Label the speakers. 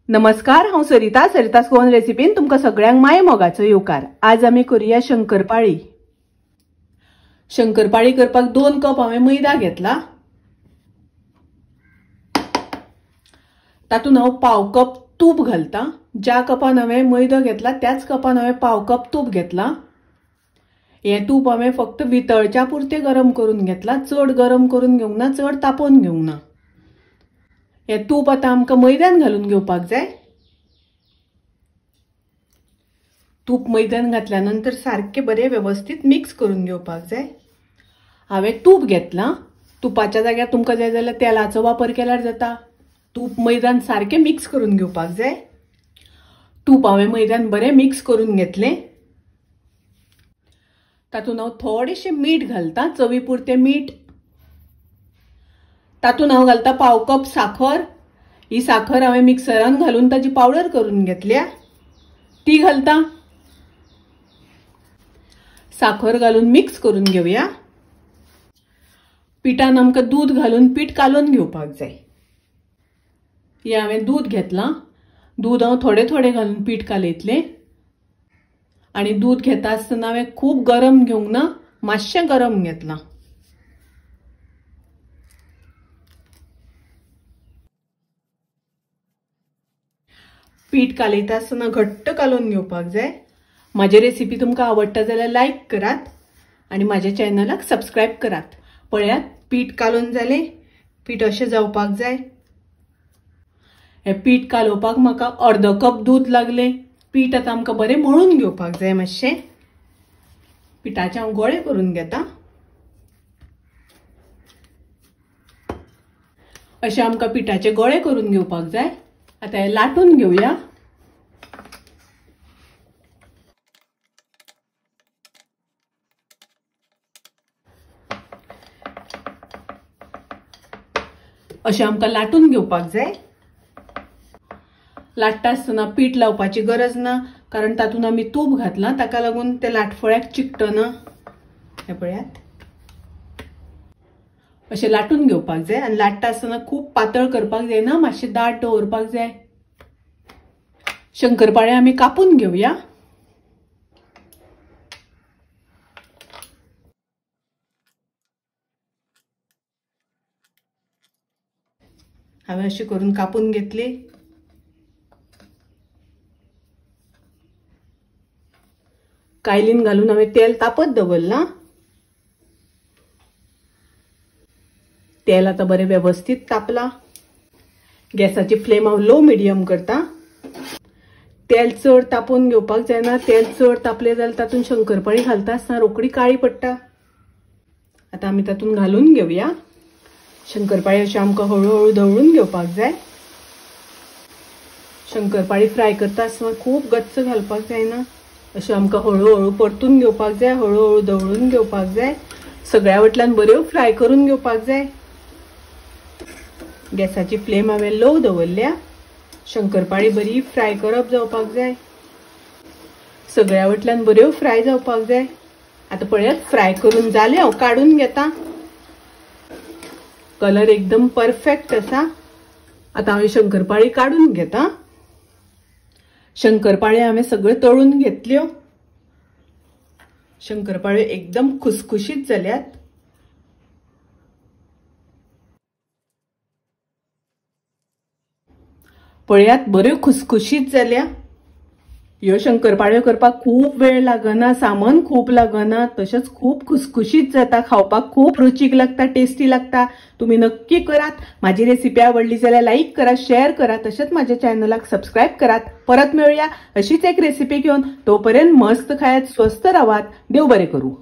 Speaker 1: नमस्कार, हांव सरिता। सरितास गोवन रेसिपीन तुमकां सगळ्यांक my मोगाचो येवकार। आज आमी करूया शंकरपाळी। शंकरपाळी करपाक 2 कप हांवें मैदा घेतला। तातूंत हांव 1/4 कप तूप घालता। ज्या कपान हांवें मैदो घेतला त्याच कपान हांवें 1/4 कप तूप घेतला। हें तूप हांवें फक्त वितळच्या पुरतें गरम करून घेतला, चड गरम करून घेवंक ना, चड तापोवन घेवंक ना। हें तूप आतां आमकां मैद्यान घालून घेवपाक जाय। तूप मैद्यान घातल्या नंतर सारकें बरें वेवस्थीत मिक्स करून घेवपाक जाय। हांवें तूप घेतलां, तुपाच्या जाग्यार तुमकां जाय जाल्यार तेलाचो वापर केल्यार जाता। तूप मैद्यान सारकें मिक्स करून घेवपाक जाय। तूप हांवें मैद्यान बरें मिक्स करून घेतलें। तातूंत हांव थोडेशें मीठ घालता, चवी पुरतें मीठ। तातूंत हांव घालता 1/4 कप साखर। ही साखर हांवें मिक्सरान घालून ताची पावडर करून घेतल्या, ती घालता। साखर घालून मिक्स करून घेवया। पिठान आमकां दूद घालून पीठ कालोवन घेवपाक जाय। हें हांवें दूद घेतलां। दूद हांव थोडे थोडे घालून पीठ कालयतलें। आनी दूद घेता आसतना हांवें खूब गरम घेवंक ना, मातशें गरम घेतलां। पीठ कालयता आसतना घट्ट कालोवन घेवपाक जाय। म्हाजी रेसिपी तुमकां आवडटा जाल्यार लायक करात आनी म्हाज्या चॅनलाक सबस्क्रायब करात। पळयात पीठ कालोवन जालें। पीठ अशें जावपाक जाय। हें पीठ कालोवपाक म्हाका 1/2 कप दूद लागलें। पीठ आतां आमकां बरें मळून घेवपाक जाय। मातशें पिठाचे हांव गोळे करून घेता। अशें आमकां पिठाचे गोळे करून घेवपाक जाय। आतां हें लाटून घेवया। अशें आमकां लाटून घेवपाक जाय। लाट्टा आसतना पीठ लावपाची गरज ना, कारण तातूंत आमी तूप घातलां, ताका लागून ते लाटफळ्याक चिकटना। हें पळयात, अशें लाटून घेवपाक जाय। आनी लाट्टा आसतना खूब पातळ करपाक जायना, मातशें दाट दवरपाक जाय। शंकरपाळे आमी कापून घेवया। हांवें अशें करून कापून घेतले। कायलीन घालून हांवें तेल तापत दवरलां। तेल आतां बरें वेवस्थीत तापलां। गॅसाची फ्लेम हांव लो मिडियम करता। तेल चड तापोवन घेवपाक जायना। तेल चड तापलें जाल्यार तातूंत शंकरपाळी घालता आसतना रोखडी काळी पडटा। आतां आमी तातूंत घालून घेवया। शंकरपाळी अशें आमकां हळूहळू धवळून घेवपाक जाय। शंकरपाळी फ्राय करता आसतना खूब गच्च घालपाक जायना। अशें आमकां हळूहळू परतून घेवपाक जाय, हळूहळू धवळून घेवपाक जाय। सगळ्या वटल्यान बऱ्यो फ्राय करून घेवपाक जाय। गॅसाची फ्लेम हांवें लो दवरल्या। शंकरपाळी बरी फ्राय करप जावपाक जाय। सगळ्या वटल्यान बऱ्यो फ्राय जावपाक जाय। आतां पळयात फ्राय करून जालें, हांव काडून घेता। कलर एकदम परफेक्ट आसा। आतां हांव शंकरपाळी काडून घेता। शंकरपाळी हांवें सगळ्यो तळून घेतल्यो। शंकरपाळ्यो एकदम खुसखुशीत जाल्यात। पळयात बऱ्यो खुसखुशीत जाल्या। ह्यो शंकरपाळ्यो करपाक खूब वेळ लागना, सामान खूब लागना, तशेंच खूब खुसखुशीत जाता, खावपाक खूब रुचीक लागता, टेस्टी लागता। तुमी नक्की करात। म्हाजी रेसिपी आवडली जाल्यार लायक करात, शेअर करात, तशेंच म्हाज्या चॅनलाक सबस्क्रायब करात। परत मेळुया अशीच एक रेसिपी घेवन। तोपर्यंत मस्त खायात, स्वस्थ रावात। देव बरें करूं।